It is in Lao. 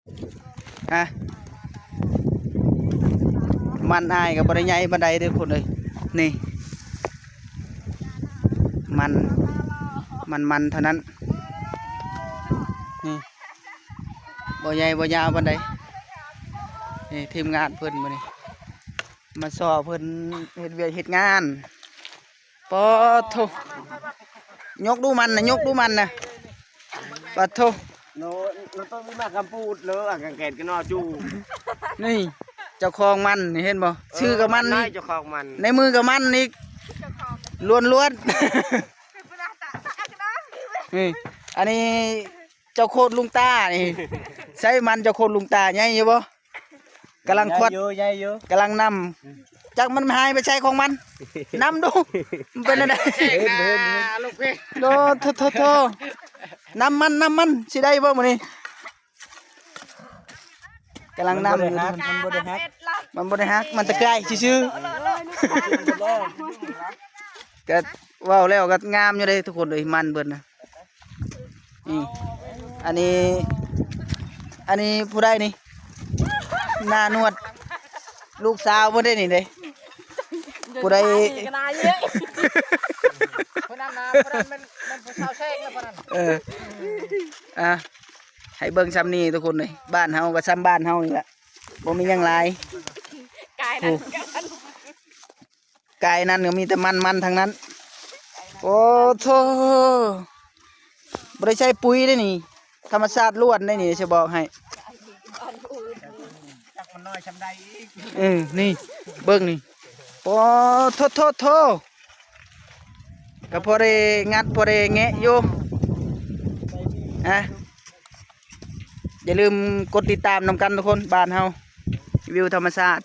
ຮະ ມັນອ້າຍກໍບໍ່ໄດ້ໃຫຍ່ປານໃດເດີ້ຄົນເອີຍ. ນີ້ ມັນ ມັນ ມັນເທົ່ານັ້ນ. ນີ້ ບໍ່ໃຫຍ່ບໍ່ຍາວປານໃດ. ນີ້ທີມງານເພິ່ນມື້ນີ້ ມາຊໍເພິ່ນເຮັດວຽກເຮັດງານ. ປາໂທ້ ຍົກດູມັນນະ ຍົກດູມັນນະ ປາໂທ້. ໂນ ໂນ ຕ້ອງມີໝາກກຳປູດເລີ ອັນກາງແກນກໍນອກຢູ່. ນີ້ເຈົ້າຂອງມັນນີ້ ເຫັນບໍ່? ເອີ ຊື່ກໍມັນອີກ ເຈົ້າຂອງມັນ ໃນມືກໍມັນອີກ ລ້ວນໆ. ນີ້ ອັນນີ້ເຈົ້າໂຄດລຸງຕານີ້ ໃຊ້ມັນເຈົ້າໂຄດລຸງຕາໃຫຍ່ຢູ່ບໍ່? ກຳລັງຄວັດ ໃຫຍ່ຢູ່ ໃຫຍ່ຢູ່ ກຳລັງນຳ ຈັກມັນຫາຍໄປໃສຂອງມັນ. ນຳດູ ມັນເປັນແນວໃດ? ເຫັນ ເຫັນ ເຫັນ ໂອ້ ໂທ້ໆໆ ນຳມັນ ນຳມັນ ຊິໄດ້ບໍ່ມື້ນີ້? ກຳລັງນຳຢູ່ ມັນບໍ່ໄດ້ຫັກ ມັນບໍ່ໄດ້ຫັກ ມັນຕະກາຍຊື່ໆ. ກໍເວົ້າແລ້ວກໍງາມຢູ່ເດ້ທຸກຄົນເອີຍ ມັນເພິ່ນນະ. ນີ້ ອັນນີ້ ອັນນີ້ຜູ້ໃດນີ້? ໜ້າໜວດ ລູກສາວເພິ່ນເດ້ນີ້ເດ້. ຜູ້ໃດ? ຜູ້ນັ້ນນະ ຜູ້ນັ້ນແມ່ນ ແມ່ນຜູ້ສາວແຊກນະ ຜູ້ນັ້ນ. ເອີ ອ່ະ ໃຫ້ເບິ່ງຊ່ຳນີ້ທຸກຄົນເອີຍ ບ້ານເຮົາກໍຊ່ຳບ້ານເຮົານີ້ແຫຼະ ບໍ່ມີຫຍັງຫຼາຍ. ກາຍນັ້ນ ໂອ້ ກາຍນັ້ນກໍມີແຕ່ມັນໆທັງນັ້ນ. ໂອ້ໂທ້ ບໍ່ໄດ້ໃຊ້ປຸ໋ຍເດ້ນີ້ ທຳມະຊາດລ້ວນເດ້ນີ້ ຊິບອກໃຫ້. ຈັກມັນນ້ອຍຊ່ຳໃດອີກ. ເອີ ນີ້ ເບິ່ງນີ້ ໂອ້ໂທ້ໆໆ ກໍພໍໄດ້ງັດ ພໍໄດ້ແງະຢູ່. ອ່ະ ຢ່າລືມກົດຕິດຕາມນຳກັນທຸກຄົນ ບ້ານເຮົາ ວິວທຳມະຊາດ.